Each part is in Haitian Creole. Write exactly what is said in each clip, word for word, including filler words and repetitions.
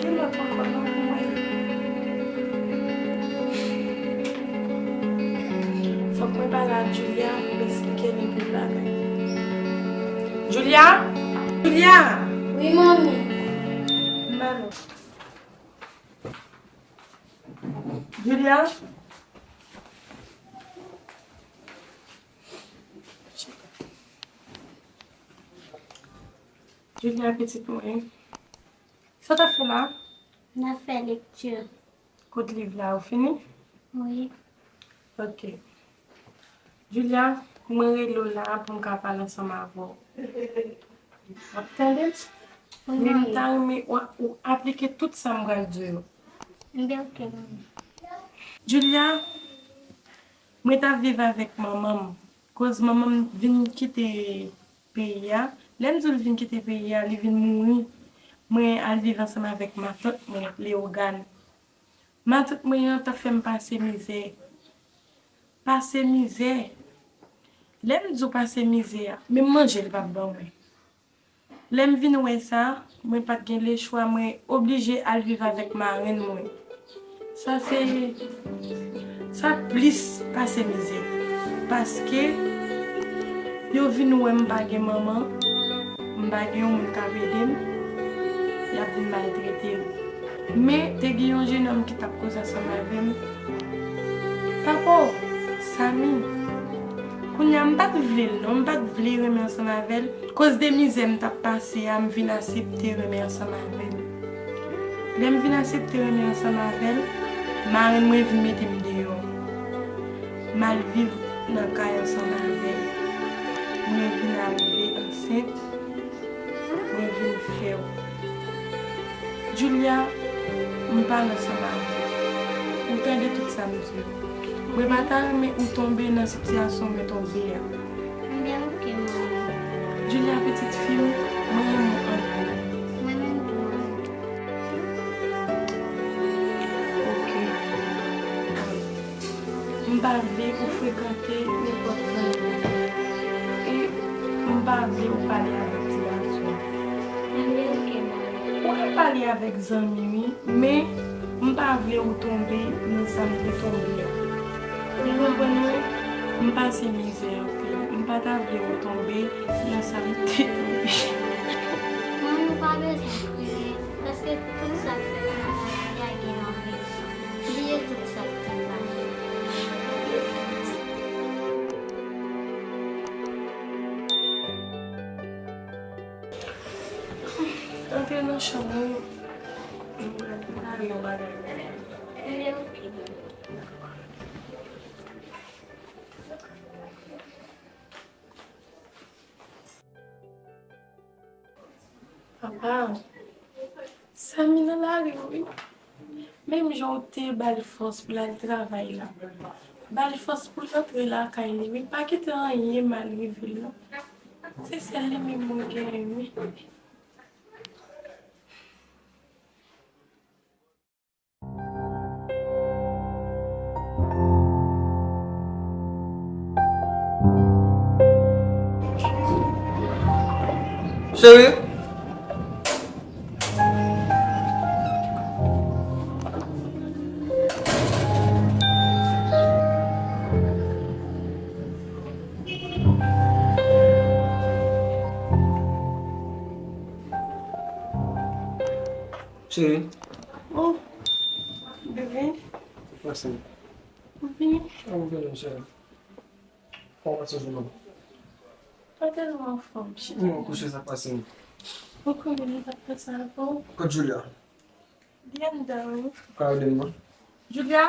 Gen lòt ankò non pou mwen. Fòk mwen pale ak Julia pou m eksplike l anpil bagay. Julia! Julia! Wi, manmi. M ba nou. Julia? Julia, pitit mwen. Sa w t ap fè la? M ap fè lekti. Kote liv la, ou fini? Wi. Ok. Julia, mwen rele w la pou m ka pale ansanm avè w. W ap tande m? Wi, manmi. Men m ta renmen w, ou aplike tout sa m pral di w yo. Ebyen, ok, manmi. Julia, mwen t ap viv avèk manman m. Koz manman m vin kite peyi a. Lè m di w l vin kite peyi a, li vin mouri. Mwen al viv ansanm avèk matant mwen, Leyogàn. Matant mwen an t ap fè m pase mizè. Pase mizè. Lè m di w pase mizè a, menm manje l p ap ban mwen. Lè m vin wè sa, mwen pa t gen lechwa, mwen oblije al viv avèk marenn mwen. Sa se, sa plis pase mizè. Paske yo vin wè m pa gen manman, m pa gen yon moun k ap ede m, y ap vin maltrete m. Men, te gen yon jennonm ki t ap koze ansanm avè m. Papa w, Samy, kounye a m pa t vle l non, m pa t vle renmen ansanm avè l. Koz de mizè m t ap pase a, m vin aksepte renmen ansanm avè l. Lè m vin aksepte renmen ansanm avè l, marenn mwen vin mete m deyò. M al viv nan kay ansanm avè l. Mwen vin arive ansent, mwen vin fè w. Julia, m pale ansanm avè w. Ou tande tout sa m di yo. Mwen pa ta renmen ou tonbe nan sitiyasyon mwen tonbe a. Ebyen, ok, manmi. Julia, pitit fi m, mwen renmen w anpil. Mwen menm tou, manmi. Ok. M pa vle ou frekante nenpòt zanmi. E m pa vle ou pale avèk ti gason. Ebyen, ok, manmi. Ou ka pale avèk zanmi, wi, men m pa vle ou tonbe nan sa m te tonbe a. Ou konprann mwen? M pase mizè anpil. M pa ta vle ou tonbe nan sa m te tonbe. Manmi, ou pa bezwen kriye, paske tout sa k fèt nan lavi a gen yon rezon. Bliye tout sa k te pase. Antre nan chanm ou. Mwen pral gade yon bagay. Papa, Samy nan lari wi. Menm jan w te ba l fòs pou l al travay la, ba l fòs pou l antre lakay li wi. Pa kite anyen mal rive l non. Se sèl li menm mwen genyen wi. Cheri. Cheri. Oh, bebe. Pase. Ou vini? Ou vini, cheri. Kòman pase jounen? Pa tèlman anfòm, cheri. Ou kouche, sa pase. Ou konnen li pa t fè sa avè w. Kot Julia? Li anndan, wi. Ou ka rele m non? Julia?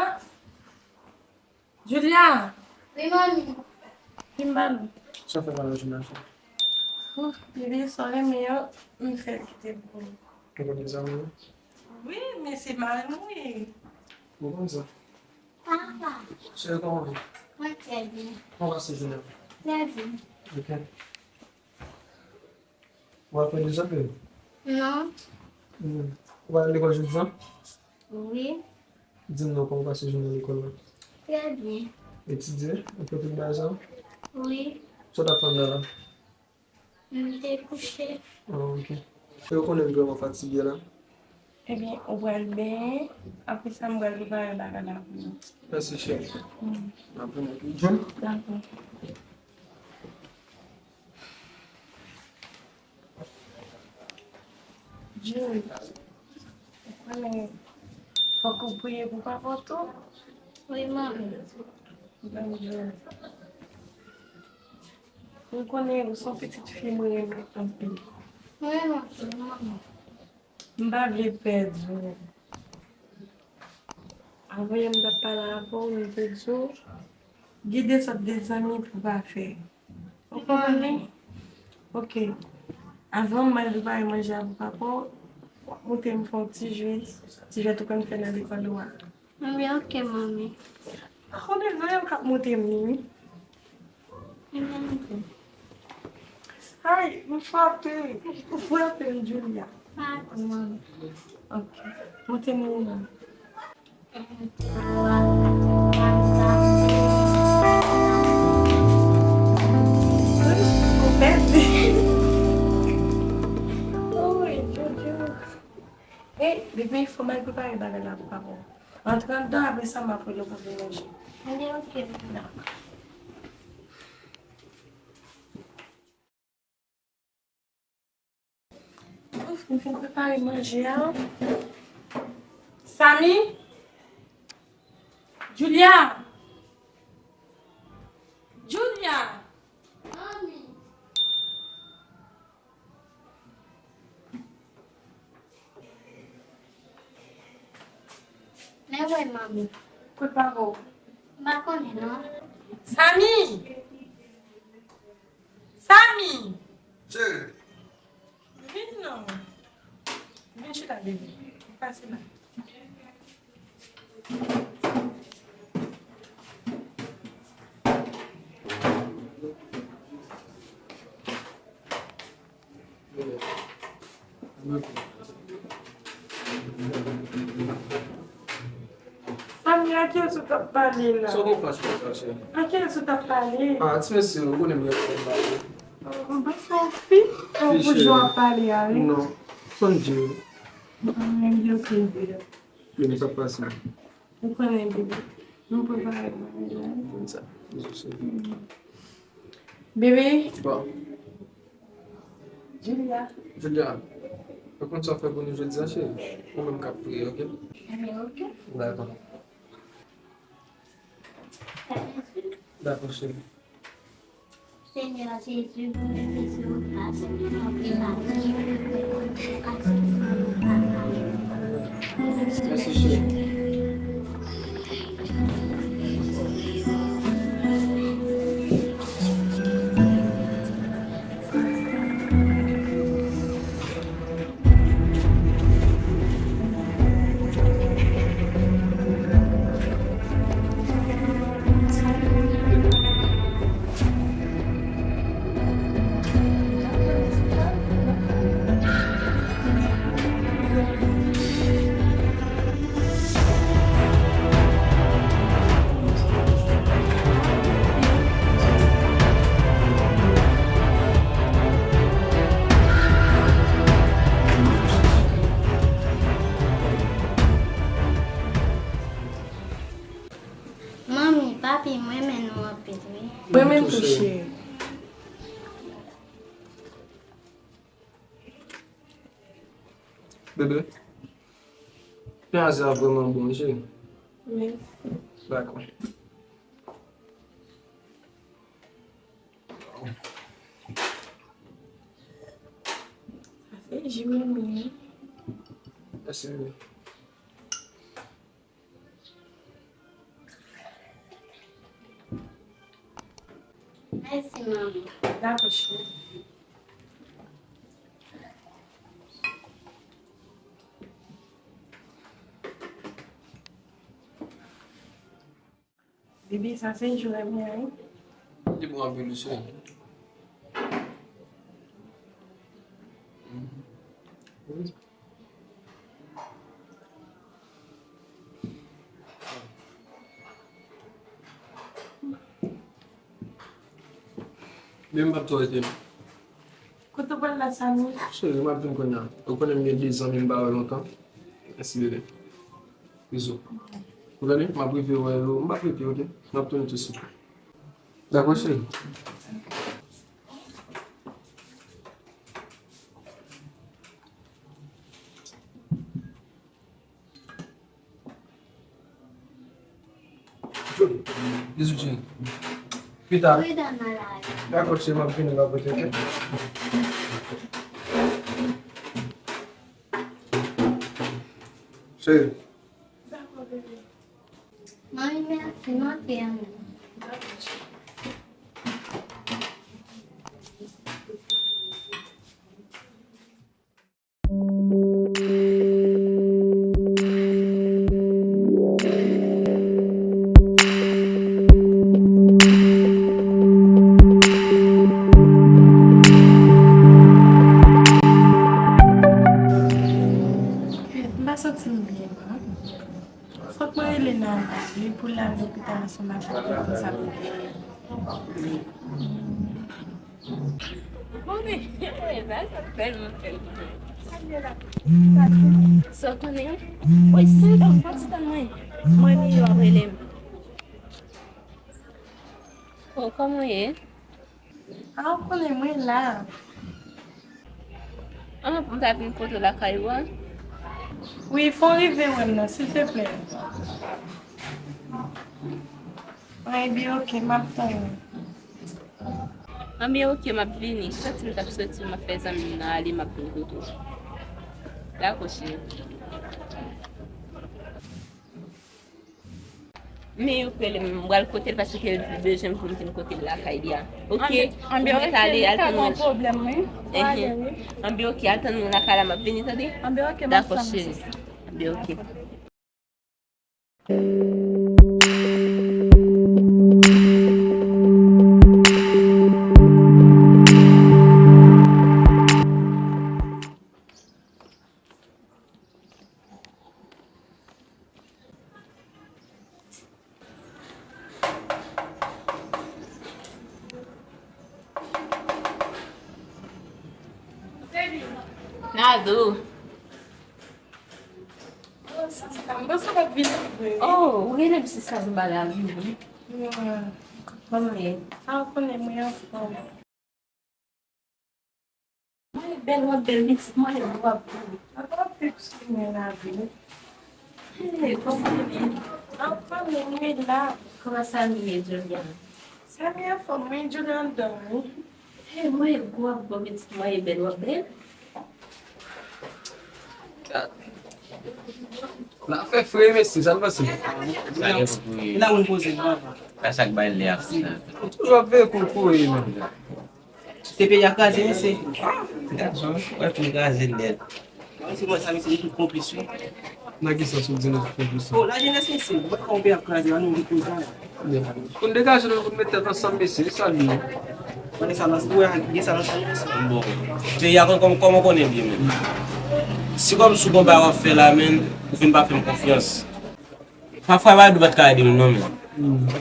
Julia! Wi, manmi. Vin ba nou. Sa fè pa nan jounen sa? Ouf, bebe, sa w renmen an, m fè l kite pou ou. Ou konn zanmi nou? Wi, men se mari m wi. Ou konn sa? Papa. Cheri, kòman w ye? Mwen trè byen. Kòman w pase jounen an? Trè byen. Ok. W ap fè de zòt wi? Non. Hmm. Ou pa al lekòl jodi a? Wi. Di m non, kòman w pase jounen lekòl la? Trè byen. Etidye? Ou fè tout bagay sa? Wi. Sa w t ap fè anndan la? M te kouche. Ah, ok. E ou konnen m vrèman fatige la. Ebyen, ou pral benyen, apre sa, m pral prepare bagay la pou nou. Mèsi, cheri. Mm. N ap vini. Jun? Dakò. Jun, ou konnen, fòk ou priye pou papa w tou. Wi, manmi. Bon, Jun. Ou konnen, ou se yon pitit fi mwen renmen anpil. Mwen renmen anpil, manmi. M pa vle pèdi w. Avan yè m t ap pale avè w, m te di w, gide sòt de zanmi pou pa fè. Ou konprann? Ok. Avan m al prepare manje a pou papa w, w ap montre m fè yon ti jwèt, ti jwèt ou konn fè nan lekòl ou a. Manmi, ok, manmi. Pa konnen non, yo k ap montre m li, wi. Ay, m frape. Ou frape m, Julia. Pa manmi. Ok. Montre m li non. Ou pèdi. Oy, Jojo. Ey, bebe, fò m al prepare bagay la pou papa w. Antre anndan, apre sa, m ap rele w pou vin manje. Anben, ok. Dakò. Ouf, m fin prepare manje a. Samy! Julia! Julia! Manmi! Men wè manmi. Kot papa w? M pa konnen non. Samy! Samy! Cheri! Vin non. Vin chita, bebe. Pase la. Samy, a kiyès ou t ap pale la? Sa w gen flash konsa, cheri? A kiyès ou t ap pale? Ah, ti mesye, ou konnen m gen fòm pale. M panse w fi, ou pou jan w ap pale a, wi. Non, fò m di w. Ah, men yo ki vle. Men sa pase. Ou konnen, bebe. Nou prepare manje a. Konn sa. Bebe. Bon. Julia. Julia, ou konn sa w fè pou nou jodi a, cheri? Ou menm k ap priye, ok? Anben, ok. Dakò. Dakò, cheri. Senyè Jezi, pou mwen Jezi ou pase pou mwen pase. Mèsi, cheri. Manmi, papi, mwen renmen nou anpil, wi. Mwen menm tou, cheri. Bebe, pen a sa vrèman bon, wi, cheri. Mèsi. Dakò. Sa se ji mwen menm. Mèsi, bebe. Mèsi, manmi. Dakò, cheri. Bebe, sa se jou renmen an, wi. Li bon anpil, wi, cheri. Men m p ap twò rete non. Kote w pral la, Samy? Cheri, m ap vin kounye a. Ou konnen m gen de zanmi m pa wè lontan. Mèsi, bebe. Bizou. Ou tande? M ap rive wè yo. M p ap rete, oke? M ap tounen tousuit. Dakò, cheri. Bizou, cheri. Pita. Dakò, cheri, m ap vini, m ap rete, oke? Cheri. Dakò, bebe. Manmi, mèsi, m antre an. M pa santi m byen, non. Fòk mwen rele Nana, wi, pou l al lopital ansanm avèk mwen, konn sa pou l fè. Konnen, bagay sa tèlman, tèlman. Sa w konnen? Wi, se yon fòs tann mwen. Mwen, li yo ap rele m. O, kòman w ye? A, w konnen mwen la. An, pou m ta vin kote w lakay ou a? Wi, fò w rive wè m nan, silteplè. An, ebyen, oke, m ap tann ou. An, byen, oke, m ap vini. Soti m t ap soti, m ap fè zanmi m nan ale, m ap vin kote w. Dakò, cheri. Men yo k rele m, m pral kote l paske l bezwen m pou m vin kote l lakay li a. Oke, anbyen, oke, m mèt ale, al tann mwen. Anbyen, oke, al tann mwen lakay la, m ap vini, tande? Anbyen, oke, dakò, cheri. Anbyen, oke. Nadou. Oh, sista, m panse w ap vin vre. Oh, ou rele m sista, m ba la wi, wi. Kòman w ye? A, ou konnen mwen anfòm. Mwen bèl, w ap bèl, pitit mwen, w ap bèl. Apa w ap fè sou mwen lavi? Hey, kòman w ye? Anfòm, mwen la. Kòman Samy ye, Julia? Samy anfòm, wi, Julia anndan, wi. Hey, mwen gwo ap bon, pitit mwen, w ap bèl, w ap bèl. Nan fè fre, mesye, sa n panse? Sa gen pou kouri. E la moun poze, papa. Ka chak bay lè ap sa. Ou toujou ap veye kou kouri, menm. Te peyi a kraze, mesye. Gason, wè, tou kraze nèt. Se mwen sa, mesye, nou tout konplis, wi. Nan ki sans ou di nou tout konplis? Oh, lajenès, mesye, ou pa konn peyi ap kraze, an nou repoze. Pou n degaje nou, pou n met tèt ansanm, mesye, e sa l ye. Mwen, sa nan, ou wè, gen sa nan sa, mesye. Bon, peyi a, kòm, kòman w konnen l ye, menm? Si kòm si w gon bagay w ap fè la, menm, ou fin pa fè m konfyans. Pafwa, pa dou pa t ka ede m non, men.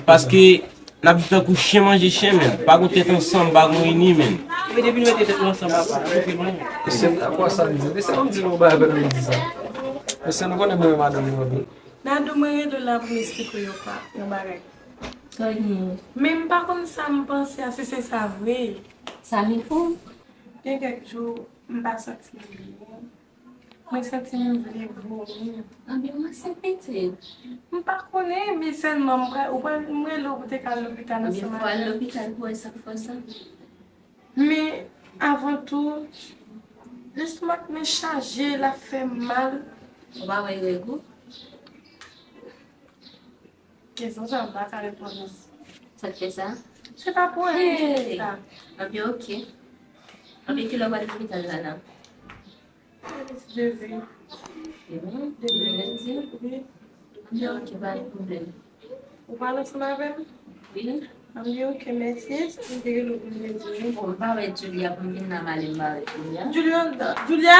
Paske n ap viv tankou chen manje chen, men. Pa gon tèt ansanm, pa gon ini, men. Men depi nou mete tèt nou ansanm, papa, n ap rive lwen. Mesye, m dakò sa l di. Mesye, ban m di nou yon bagay pandan m di sa. Mesye, nou konnen mwen renmen madanm mwen anpil. Nadou, mwen rele w la pou m esplike w yon pa, yon bagay. Sa w gen? Men m pa konn sa m panse a, si se sa vre. Sa m pou? Gen kèk jou, m pa santi m byen. Mwen santi m vle vomi. Anbyen, mwen se pitit. M pa konnen, men sèlman m pral, ou pral, m rele w pou te ka al lopital ansanm avè m. Anbyen, fò al lopital pou wè sa k fè w sa. Men, avan tou, lestomak mwen chaje, l ap fè m mal. Ou pa wè règ ou? Kesyon sa a, m pa ka reponn ou. Sa k fè sa? Se pa pou anyen, hey! Sa. Anbyen, oke. Anbyen, kilè w pral lopital la, la? Demen, si Dye vle. Demen? Demen lendi? Wi. Anbyen, oke, pa gen pwoblèm. Ou pral ansanm avè m? Wi. Anbyen, oke, mèsi. Se pou m te rele w pou m te di w. Bon, m pa wè Julia pou m vin la, m ale, m pa wè Julia. Julia anndan. Julia!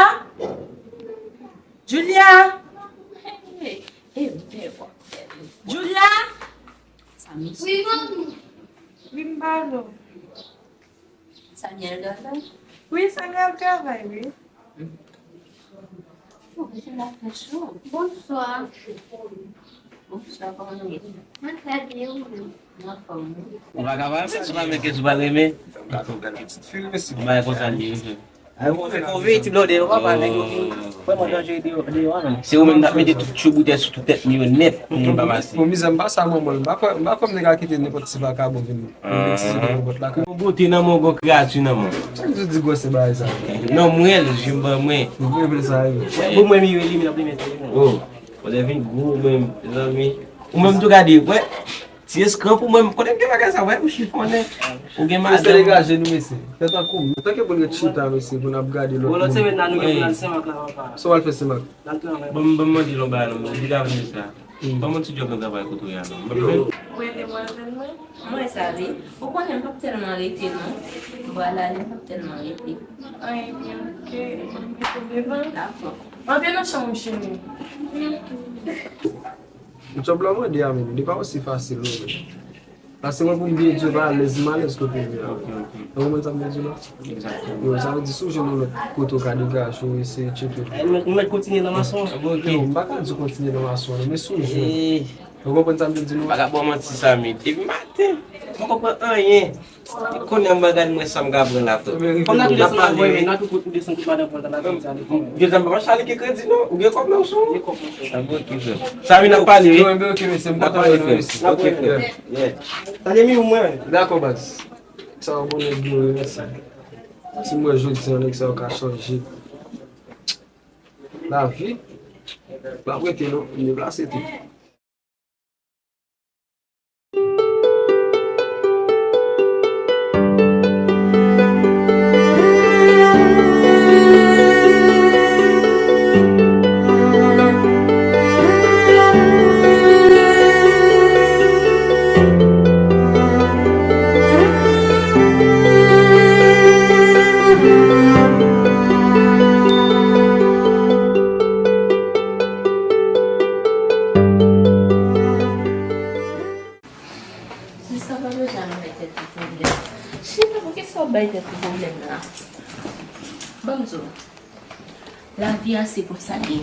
Julia! Hey, hey, hey, hey, hey. Julia! Sa misye? Wi, manmi. Wi, m pale w. Samuel travay? Wi, Samuel travay, wi. Bonswa. Bonswa, kòman nou ye? Mwen trè byen, ou menm? Mwen anfòm, wi. Ou pa ka pale, ou pa menm kesyon ou pa renmen. Ou pa konn ti fi, mesye. Ou pa konn sa li ye, mesye. Ay, ou fè konve, ti blòdè, ou pa pale, nèg yo ki vrèman danjere deyò, deyò a, non. Se ou menm k ap mete tout tchouboutè sou tout tèt nou yo nèt, pou moun pa pase. Bon, mizè, m pa sa, manman, m pa kwè, m pa kwè m te ka kite nenpòt ti vakabon vin. Ou gen ti sou nenpòt lakay. Yon bote nan men w, yon kreyati nan men w. Sa k di w di gwosè bagay sa? Non, mwen, je m ban mwen. Ou vle sa, wi. Bon, mwen, mi rele, mi nan premye telefòn. Oh, ou lè vin gwo, mwen, mezanmi. Ou menm tou gade, wè. Ti eskran pou mwen, kote m gen bagay sa, wè, ou chifonnen. Ou gen madanm. Mesye, degaje nou, mesye. Fè tankou m. Tanke pou n ret chita, mesye, pou n ap gade lòt moun. Bon, lòt semèn nan, nou gen pou n al Senmak la, papa. Sa w al fè Senmak? N al travay. Bon, m, bon, m di l yon bagay, non, men li ka vini sa. Ban m yon ti djòb nan travay kote w ye a, non. Ban m fè. Ou wè demwazèl mwen? Mwen sa wi. Ou konnen m p ap tèlman rete non. Vwala, li m p ap tèlman rete. Anyen byen, oke. Mwen mete devan. Dakò. Antre nan chanm ou, cheri. Djòb la w mande a menm, li pa osi fasil non, men. Paske mwen pou m byen di w, m alèz, m alèz kote m ye a. Ou konprann sa m vle di w la? Yo, sa vle di si w jwenn yon lòt kote w ka degaje w, eseye tcheke. Nou mèt kontinye nan mason an? Non, m pa ka di w kontinye nan mason an, non, men si w jwenn. Ou konprann sa m vle di nou? Pa ka ba w manti, Samy. Depi maten, m poko pran anyen. Kounye a m pral gade mwen sa m ka pran la, frè. Kòm n a tou desann avè w, n a tou desann tout madan pran nan lavi sa depi. Yo, sa m pa mache ale ki kredi, non. Ou gen kòb nan sou ou? Gen kòb nan sou. Sa bon, ki frè. Samy, n ap pale, wi. Yo, men oke, mesye, m kontan wè nou, mesye. Oke, frè. Yeah. Sa te mi ou mwen. Dakò, baz. Sa w bonè byen, wi, mesye. Si m wè jodi a, nèg sa yo ka chanje. Lavi, pa prete non, m deplase tou. Sista, pa bezwen al bay tèt ou pwoblèm. Chita, poukisa w ap bay tèt ou pwoblèm la? Ban m di w, lavi a se konsa l ye.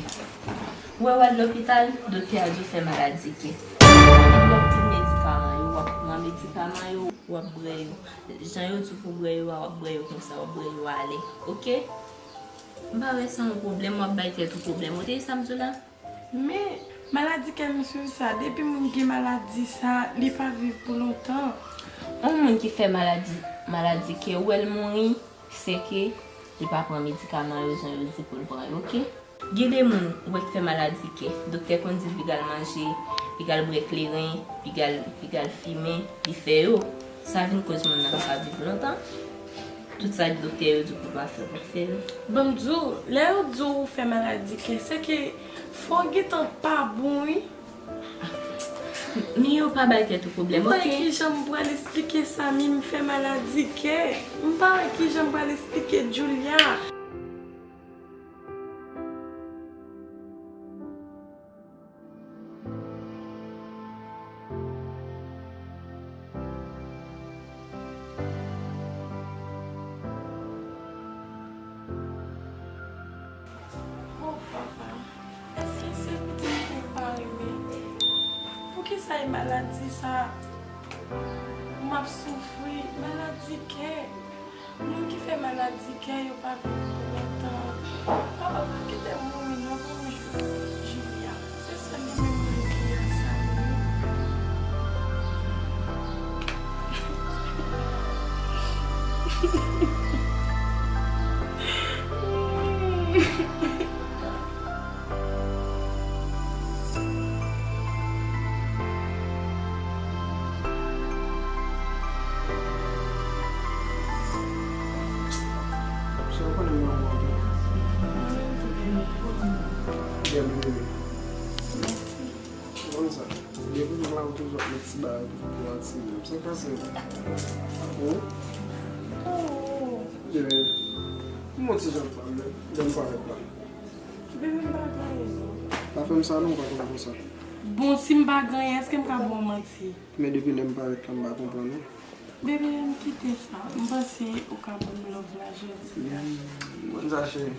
Ou wè w al lopital, doktè a di w fè maladi kè. Epi w ap di medikaman yo, w ap pran medikaman yo, w ap bwè yo. Jan yo di w pou w bwè yo a, w ap bwè yo konsa, w ap bwè yo ale. Oke? M pa wè sa yon pwoblèm, w ap bay tèt ou pwoblèm. Ou tande sa m di w la? Men, maladi kè m swiv sa, depi moun gen maladi sa, li pa viv pou lontan. Yon moun ki fè maladi, maladi kè, ou wè l mouri, se ke li pa pran medikaman yo jan yo di pou l pran yo, oke? Gen de moun, ou wè, ki fè maladi kè, doktè konn di l pou l al manje, pou l al bwè kleren, pou l al, pou l al fimen, li fè yo. Sa vin koz moun nan pa ka viv lontan. Tout sa doktè yo di w pou w pa fè, w ap fè yo. Ban m di w, lè yo di w ou fè maladi kè, se ke fò w gentan pa bon, wi. Mi, ou pa bay tèt ou pwoblèm, oke? M pa wè kijan m pral esplike Samy m fè maladi kè. M pa wè kijan m pral esplike Julia. Oh, papa, èske se pitit mwen m pa renmen? Poukisa e maladi sa m ap soufri? Maladi kè. Moun ki fè maladi kè yo pa viv pou lontan. Papa, pa kite m mouri non pou Ju-, Julia. Se sèl li menm mwen ki a sa. Sa w konnen m nan bon tou. Byen, byen, byen. Ou konn sa. Depi m la, ou toujou ap met ti bagay pou fè pou atire m. Sa k pase? Wi. Byen. M monte jan pa m, lè m parèt la. Bebe, m pa gen anyen. Pa fè m sa non, ou pa konn konsa. Bon, si m pa gen anyen, èske m ka ba w manti? Men depi lè m parèt la, m pa konprann ou. Bebe, ann kite sa. M panse ou ka ban m love la jodi a. Konn sa, cheri.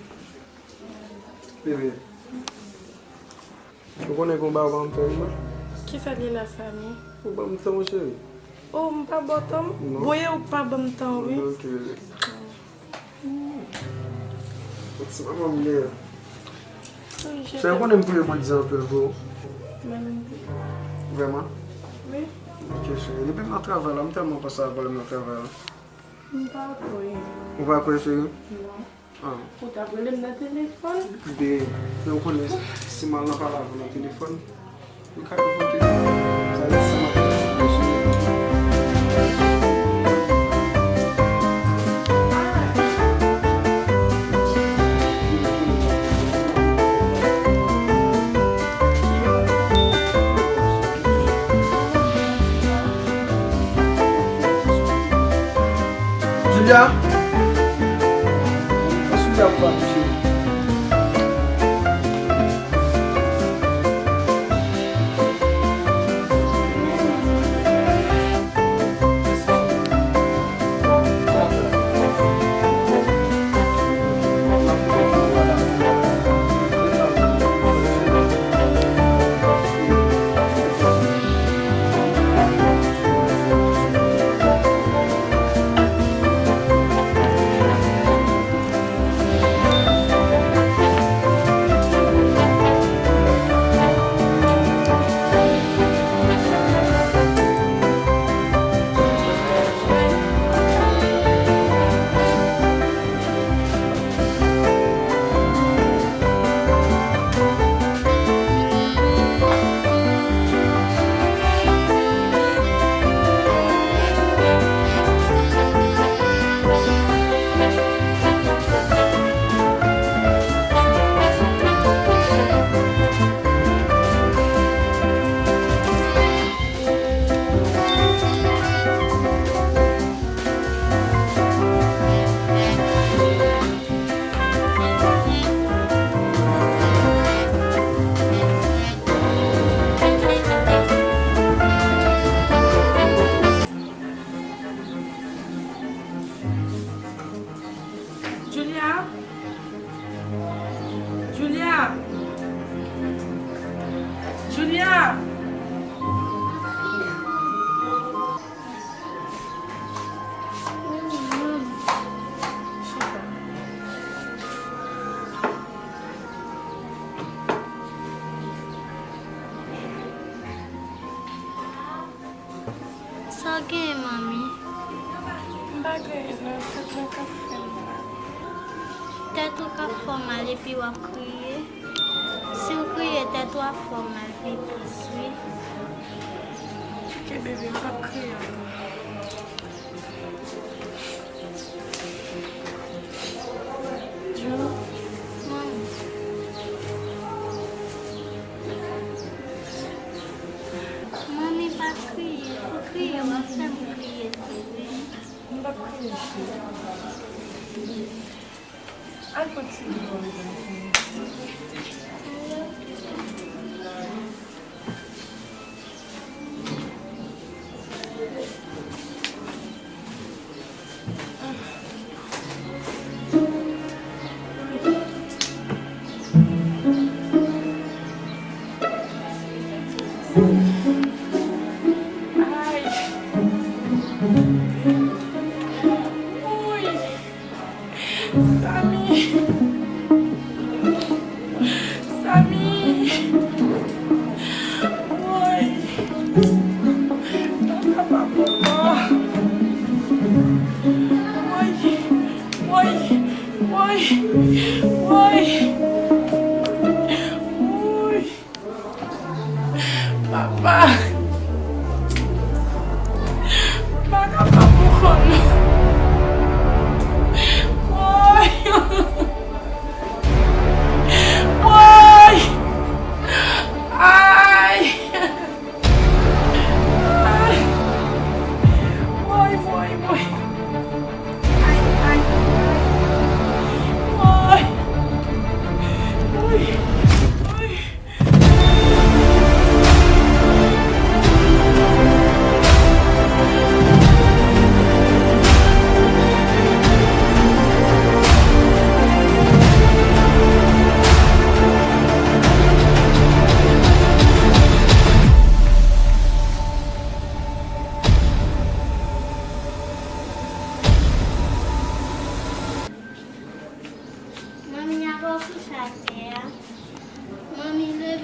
Bebe, Ou konnen gen yon bagay ou pa janm fè m nan? Kisa l ye la, Samy? Ou ban m tan w, cheri. Oh, m pa ba w tan m? Non. Bon, e ou k pa ban m tan w, wi. Ok. Hmm. Ti manman m genyen. Cheri, ou konnen m priye Bondye anpil pou ou. Mwen menm tou. Vrèman? Wi. Ok, cheri. Depi m nan travay la, m tèlman panse a pale nan travay la. M pa kwè. Ou pa kwè, cheri? Non. Ah. Ou t ap rele m nan telefòn? Be, men ou konnen, si m al nan pale avè w nan telefòn, m ka konfwonte w. Sa vle di sa m ap fè. Julia? Èske w ap touche? Julia? Julia? Julia? Sa w genyen, manmi? M pa gen anyen, non, tèt mwen k ap fè m mal. Tèt ou k ap fè w mal epi w ap kriye? Si w kriye, tèt ou ap fè w mal pi plis, wi. Ok, bebe, m p ap kriye ankò. Manmi. Manmi, pa kriye. Si w kriye, w ap fè m kriye tou, wi. M p ap kriye, cheri. Al pran ti bibwon pou mwen. Ay! Uy! Samy!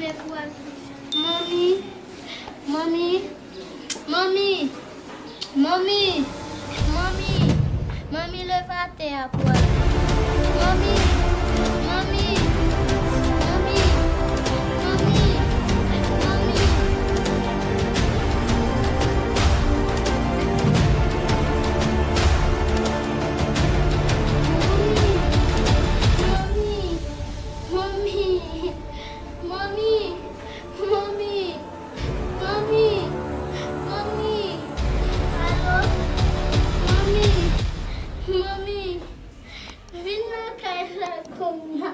Manmi, manmi, manmi, manmi, manmi, manmi, leve atè a pou al. Manmi, manmi, manmi, manmi, manmi. Manmi, manmi, manmi, manmi, manmi, manmi. Alo? Manmi, manmi, vin lakay la kounye a.